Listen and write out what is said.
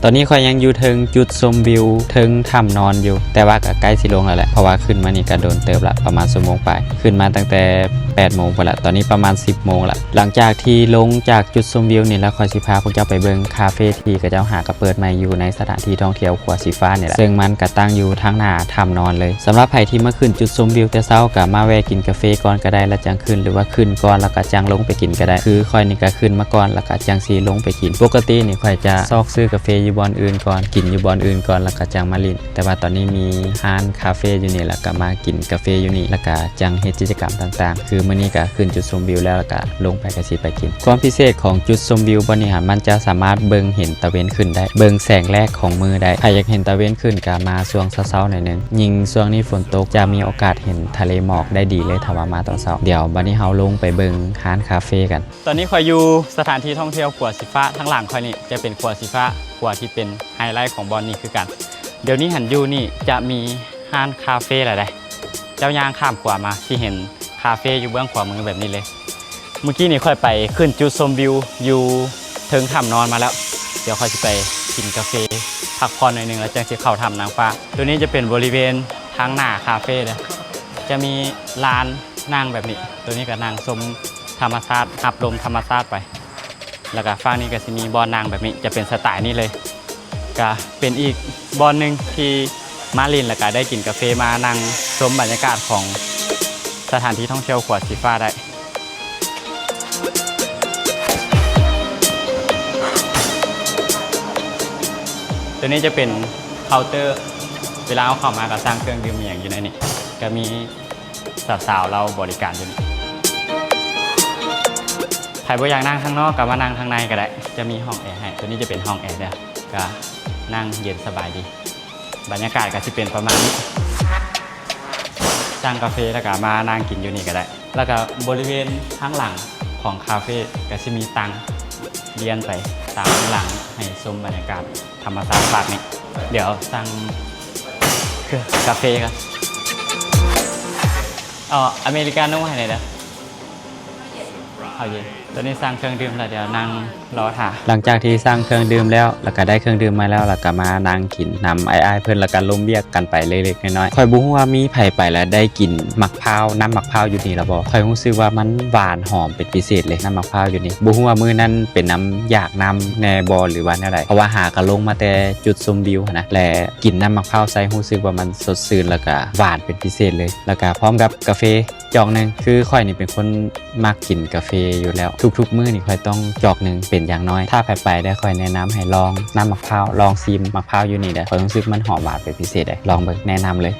ຕອນນີ້ຂ້ອຍຍັງຢູ່ເທິງຈຸດຊົມວິວເທິງຖ້ຳນອນຢູ່ ແຕ່ວ່າກໍໃກ້ຊິລົງແລ້ວແຫຼະ ເພາະວ່າຂຶ້ນມານີ້ກໍດົນເຕີບລະ ປະມານຊົ່ວໂມງປາຍ ຂຶ້ນມາຕັ້ງແຕ່ແປດໂມງພຸ້ນລະ ຕອນນີ້ປະມານສິບໂມງລະ. ຫຼັງຈາກທີ່ລົງຈາກຈຸດຊົມວິວນີ້ແລ້ວ ຂ້ອຍຊິພາພວກເຈົ້າໄປເບິ່ງຄາເຟທີ່ເຂົາເຈົ້າຫາກໍເປີດໃໝ່ຢູ່ໃນສະຖານທີ່ທ່ອງທ່ຽວຂົວສີຟ້ານີ້ແຫຼະ ເຊິ່ງມັນກໍຕັ້ງຢູ່ທາງໜ້າຖ້ຳນອນເລີຍ. ສຳລັບໃຜທີ່ມາຂຶ້ນຈຸດຊົມວິວແຕ່ເຊົ້າ ກໍມາແວ່ກິນກາເຟກ່ອນກໍໄດ້ ແລ້ວຈັ່ງຂຶ້ນ ຫຼືວ່າຂຶ້ນກ່ອນແລ້ວກໍຈັ່ງລົງໄປກິນກໍໄດ້ ຄືຂ້ອຍນີ້ກໍຂຶ້ນມາກ່ອນ ແລ້ວກໍຈັ່ງຊິລົງໄປກິນ. ປົກກະຕິນີ້ຂ້ອຍຈະຊອກຊື້ກາເຟຢູ່ບ່ອນອື່ນກ່ອນ ກິນຢູ່ບ່ອນອື່ນກ່ອນ ແລ້ວກໍຈັ່ງມາຫຼິ້ນ ແຕ່ວ່າຕອນນີ້ມີຮ້ານຄາເຟຢູ່ນີ້ ແລ້ວກໍມາກິນກາເຟຢູ່ນີ້ ແລ້ວກໍຈັ່ງເຮັດກິດຈະກຳຕ່າງໆ. ຄືມື້ນີ້ກໍຂຶ້ນຈຸດຊົມວິວແລ້ວ ແລ້ວກໍລົງໄປກໍຊິໄປກິນ. ຄວາມພິເສດຂອງຈຸດຊົມວິວບ່ອນນີ້ຫັ້ນ ມັນຈະສາມາດເບິ່ງເຫັນຕາເວັນຂຶ້ນໄດ້ ເບິ່ງແສງແລກຂອງມື້ໄດ້. ໃຜຢາກເຫັນຕາເວັນຂຶ້ນກໍມາຊ່ວງເຊົ້າໆໜ້ອຍໜຶ່ງ ຍິ່ງຊ່ວງນີ້ຝົນຕົກ ຈະມີໂອກາດເຫັນທະເລໝອກໄດ້ດີເລີຍ ຖ້າວ່າມາຕອນເຊົ້າ. ດຽວບັດນີ້ເຮົາລົງໄປເບິ່ງຮ້ານຄາເຟກັນ. ຕອນນີ້ຂ້ອຍຢູ່ສະຖານທີ່ທ່ອງທ່ຽວຂົວສີຟ້າ ທາງຫຼັງຂ້ອຍນີ້ຈະເປັນຂົວສີຟ້າ ຂົວທີ່ເປັນໄຮໄລຂອງບ່ອນນີ້ຄືກັນ. ດຽວນີ້ຫັ້ນຢູ່ນີ້ຈະມີຮ້ານຄາເຟແລ້ວເດ້ ເຈົ້າຍ່າງຂ້າມຂົວມາ ຊິເຫັນຄາເຟຢູ່ເບື້ອງຂວາມືແບບນີ້ເລີຍ. ມື້ກີ້ນີ້ຂ້ອຍໄປຂຶ້ນຈຸດຊົມວິວຢູ່ເທິງຖ້ຳນອນມາແລ້ວ ດຽວຂ້ອຍຊິໄປກິນກາເຟ ພັກຜ່ອນໜ້ອຍໜຶ່ງ ແລ້ວຈັ່ງຊິເຂົ້າຖ້ຳນາງຟ້າ. ໂຕນີ້ຈະເປັນບໍລິເວນທາງໜ້າຄາເຟເດີ ຈະມີລານນັ່ງແບບນີ້ ໂຕນີ້ກໍນັ່ງຊົມທຳມະຊາດ ຮັບລົມທຳມະຊາດໄປ ແລ້ວກໍຝັ່ງນີ້ກໍຊິມີບ່ອນນັ່ງແບບນີ້ ຈະເປັນສະໄຕນີ້ເລີຍ. ກະເປັນອີກບ່ອນໜຶ່ງທີ່ມາຫຼິ້ນ ແລ້ວກະໄດ້ກິນກາເຟ ມານັ່ງຊົມບັນຍາກາດຂອງສະຖານທີ່ທ່ອງທ່ຽວຂົວສີຟ້າໄດ້. ໂຕນີ້ຈະເປັນເຄົາເຕີ ເວລາເຮົາເຂົ້າມາກໍສັ່ງເຄື່ອງດື່ມອີ່ຫຍັງຢູ່ໃນນີ້ ກໍມີ ສາວໆລາວບໍລິການຢູ່ນີ້. ໃຜບໍ່ຢາກນັ່ງທາງນອກກໍມານັ່ງທາງໃນກໍໄດ້ ຈະມີຫ້ອງແອໃຫ້. ໂຕນີ້ຈະເປັນຫ້ອງແອເດີ ກໍນັ່ງເຢັນສະບາຍດີ. ບັນຍາກາດກໍຊິເປັນປະມານນີ້ ສັ່ງກາເຟແລ້ວກໍມານັ່ງກິນຢູ່ນີ້ກໍໄດ້. ແລ້ວກໍບໍລິເວນທາງຫຼັງຂອງຄາເຟກໍຊິມີຕັ່ງລຽນໄປຕາມຫຼັງ ໃຫ້ຊົມບັນຍາກາດ ທຳມະຊາດປາກນີ້. ດຽວສັ່ງກາເຟກ່ອນ. ເອົາອາເມລິກາໂນ່ໃຫ້ແດ່ເດີ. ເອົາເຢັນ. ຕອນນີ້ສັ່ງເຄື່ອງດື່ມແລ້ວ ດຽວນັ່ງລໍຖ້າ. ຫຼັງຈາກທີ່ສັ່ງເຄື່ອງດື່ມແລ້ວ ແລ້ວກໍໄດ້ເຄື່ອງດື່ມມາແລ້ວ ແລ້ວກໍມານັ່ງກິນນຳອ້າຍໆເພິ່ນ ແລ້ວກໍລົມວຽກກັນໄປເລັກໆນ້ອຍໆ. ຂ້ອຍບໍ່ຮູ້ວ່າມີໃຜໄປແລ້ວໄດ້ກິນໝາກພ້າວ ນ້ຳໝາກພ້າວຢູ່ນີ້ລະບໍ່? ຂ້ອຍຮູ້ສຶກວ່າມັນຫວານຫອມເປັນພິເສດເລີຍ ນ້ຳໝາກພ້າວຢູ່ນີ້. ບໍ່ຮູ້ວ່າມື້ນັ້ນເປັນນຳຢາກນ້ຳແດ່ບໍ່ ຫຼືວ່າແນວໃດ ເພາະວ່າຫາກໍລົງມາແຕ່ຈຸດຊົມວິວຫັ້ນນະ ແລະ ກິນນ້ຳໝາກພ້າວໃສ່ ຮູ້ສຶກວ່າມັນສົດຊື່ນ ແລ້ວກະຫວານເປັນພິເສດເລີຍ ແລ້ວກະພ້ອມກັບກາເຟຈອກໜຶ່ງ. ຄືຂ້ອຍນີ້ເປັນຄົນມັກກິນກາເຟຢູ່ແລ້ວ ທຸກໆມື້ນີ້ຂ້ອຍຕ້ອງຈອກໜຶ່ງເປັນຢ່າງໜ້ອຍ. ຖ້າໃຜໄປແລ້ວ ຂ້ອຍແນະນຳໃຫ້ລອງນ້ຳໝາກພ້າວ ລອງຊີມໝາກພ້າວຢູ່ນີ້ເດີ. ຂ້ອຍຮູ້ສຶກມັນຫອມຫວານເປັນພິເສດເດ ລອງເບິ່ງ ແນະນຳເລີຍ.